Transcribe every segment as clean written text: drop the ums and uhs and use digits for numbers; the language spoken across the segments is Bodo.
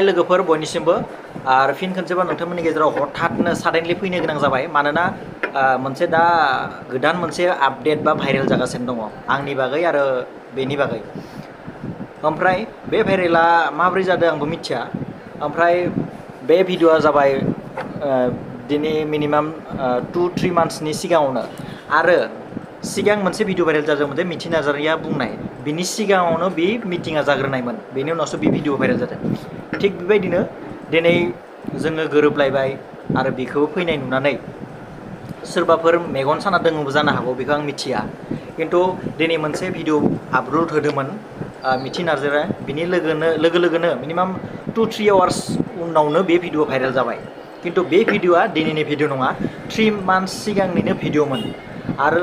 लोगोफोर बयनिसिमबो आरो फिन खनसेबाव नोंथांमोननि गेजेराव हठाथनो साडेनलि फैनो गोनां जाबाय मानोना मोनसे दा गोदान मोनसे आपडेट बा भाइरेल जागासिनो दङ आंनि बागै आरो बेनि बागै ओमफ्राय बे भाइरेला माब्रै जादों आंबो मिथिया ओमफ्राय बे भिडिअआ जाबाय दिनै मिनिमाम 2-3 मान्थसनि सिगाङावनो आरो सिगां मोनसे भिडिअ भाइरेल जादोंमोन जे मिथि नार्जारिया बुंनाय बिनि सिगाङावनो बे मिटिङा जाग्रोनायमोन बेनि उनावसो बे भिडिअ भाइरेल जादों थिग बेबायदिनो दिनै जोङो गोरोबलायबाय आरो बेखौबो फैनाय नुनानै सोरबाफोर मेगन साना दङबो जानो हागौ बेखौ आं मिथिया खिन्थु दिनै मोनसे भिडिअ आपल'ड होदोंमोन मिथि नार्जारिया बिनि लोगो लोगोनो मिनिमाम 2-3 आवार्स उनावनो बे भिडिअ भाइरेल जाबाय खिन्थु बे भिडिअआ दिनैनि भिडिअ नङा 3 मान्थस सिगांनिनो भिडिअमोन आरो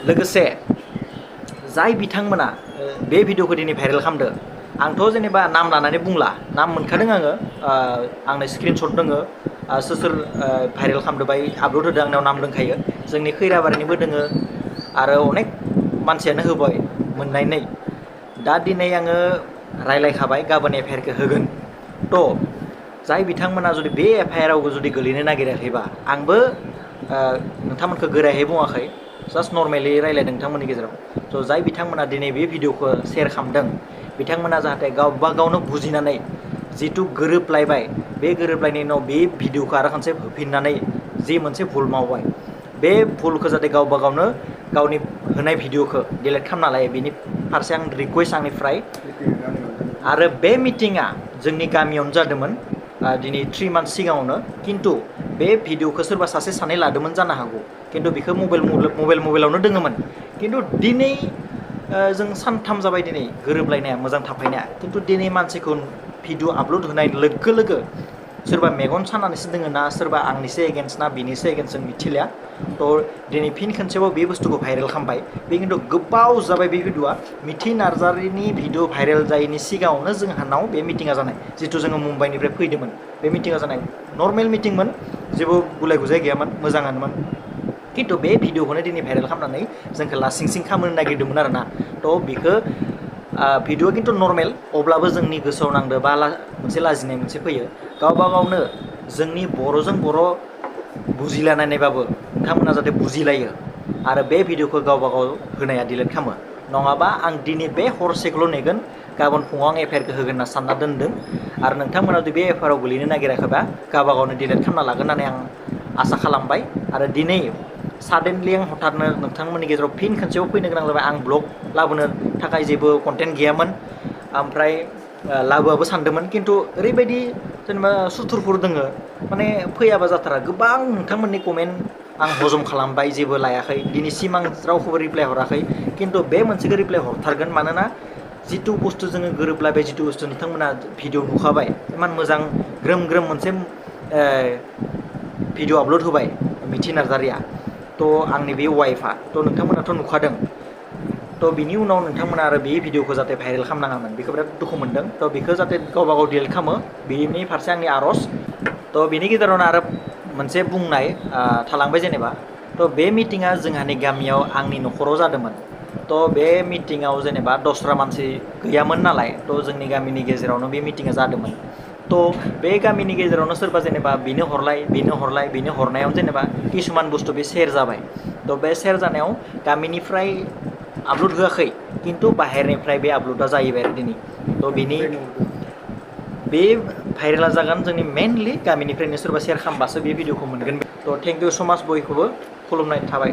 लोगोसे जाय बिथांमोना बे भिडिअखौ दिनै भाइरेल खालामदो आंथ' जेनेबा नाम लानानै बुंला नाम मोनखादों आङो आंनो स्क्रिनशट दोङो सोर सोर भाइरेल खालामदो बाय आपल'ड होदों आंनाव नाम दंखायो जोंनि खैराबारिनिबो दोङो आरो अनेक मानसियानो होबाय मोननायनै दा दिनै आङो रायलायखाबाय गाबोन एफआइआरखौ होगोन थ' जाय बिथांमोना जुदि बे एफआइआराव जुदि गोलैनो नागिराखैबा आंबो नोंथांमोनखौ गोरायै बुङाखै जास्ट नर्मेलि रायलायदों नोंथांमोननि गेजेराव थ' जाय बिथांमोना दिनै बे भिडिअखौ शेयार खालामदों बिथांमोना जाहाथे गावबा गावनो बुजिनानै जिथु गोरोबलायबाय बे गोरोबलायनायनि उनाव बे भिडिअखौ आरो खनसे होफिननानै जि मोनसे भुल मावबाय बे भुलखौ जाहाथे गावबा गावनो गावनि होनाय भिडिअखौ डिलिट खालामना लायो बेनि फारसे आं रिकुवेस्ट आंनिफ्राय आरो बे मिटिङा जोंनि गामियावनो जादोंमोन दिनै 3 मान्थस सिगाङावनो खिन्थु बे भिडिअखौ सोरबा सासे सानै लादोंमोन जानो हागौ खिन्थु बेखौ मबाइलावनो दोङोमोन खिन्थु दिनै जों सानथाम जाबाय दिनै गोरोबलायनाया मोजां थाफायनाया खिन्थु दिनै मानसिखौ भिडिअ आपल'ड होनाय लोगो लोगो सोरबा मेगन सानानैसो दोङो ना सोरबा आंनिसो एगेन्स्ट ना बिनिसो एगेन्स्ट जों मिथिलिया थ' दिनै फिन खनसेबाव बे बुस्थुखौ भाइरेल खालामबाय बे खिन्थु गोबाव जाबाय बे भिडिअआ मिथि नार्जारिनि भिडिअ भाइरेल जायैनि सिगाङावनो जोंहानाव बे मिटिङा जानाय जिथु जोङो मुम्बाइनिफ्राय फैदोंमोन बे मिटिङा जानाय नर्मेल मिटिंमोन जेबो गुलाय गुजाय गैयामोन मोजाङानोमोन खिन्थु बे भिडिअखौनो दिनै भाइरेल खालामनानै जोंखौ लासिं सिं खालामनो नागिरदोंमोन आरोना थ' बेखौ भिडिअआ खिन्थु नर्मेल अब्लाबो जोंनि गोसोआव नांदो बा मोनसे लाजिनाय मोनसे फैयो गावबा गावनो जोंनि बर'जों बर' बुजिलायनायबाबो नोंथांमोना जाहाथे बुजिलायो आरो बे भिडिअखौ गावबा गाव होनाया डिलिट खालामो नङाबा आं दिनै बे हरसेखौल' नेगोन गाबोन फुङाव आं एफआइआरखौ होगोन होनना सानना दोनदों आरो नोंथांमोना जुदि बे एफआइआराव गोलैनो नागिराखैबा गावबा गावनो डिलिट खालामना लागोन होननानै आं आसा खालामबाय आरो दिनै साडेनलि आं हठाथनो नोंथांमोननि गेजेराव फिन खनसेयाव फैनो गोनां जाबाय आं ब्लग लाबोनो थाखाय जेबो कन्टेन्ट गैयामोन ओमफ्राय लाबोआबो सानदोंमोन खिन्थु ओरैबायदि जेनेबा सुथुरफोर दोङो माने फैयाबा जाथारा गोबां नोंथांमोननि कमेन्ट आं हजम खालामबाय जेबो लायाखै दिनैसिम आं रावखौबो रिप्लाय हराखै खिन्थु बे मोनसेखौ रिप्लाय हरथारगोन मानोना जिथु बुस्थु जोङो गोरोबलायबाय जिथु बुस्थु नोंथांमोना भिडिअ नुखाबाय इमान मोजां ग्रोम ग्रोम मोनसे भिडिअ आपल'ड होबाय मिथि नार्जारिया थ' आंनि बे वाइफआ थ' नोंथांमोनाथ' नुखादों थ' बिनि उनाव नोंथांमोना आरो बे भिडिअखौ जाहाथे भाइरेल खालामनाङामोन बेखौ बिराद दुखु मोनदों थ' बेखौ जाहाथे गावबा गाव डिलिट खालामो बेनि फारसे आंनि आर'ज थ' बिनि गेजेरावनो आरो मोनसे बुंनाय थालांबाय जेनेबा थ' बे मिटिङा जोंहानि गामियाव आंनि न'खराव जादोंमोन थ' बे मिटिङाव जेनेबा दस्रा मानसि गैयामोन नालाय थ' जोंनि गामिनि गेजेरावनो बे मिटिङा जादोंमोन थ' बे गामिनि गेजेरावनो सोरबा जेनेबा बेनो हरनायाव जेनेबा किसुमान बुस्थु बे शेयार जाबाय थ' बे शेयार जानायाव गामिनिफ्राय आपल'ड होआखै खिन्थु बाहेरनिफ्राय बे आपल'डा जाहैबाय आरो दिनै थ' बिनि बे भाइरेला जागोन जोंनि मेनलि गामिनिफ्रायनो सोरबा शेयार खालामबासो बे भिडिअखौ मोनगोन थ' थेंक इउ सो माच बयखौबो खुलुमनाय थाबाय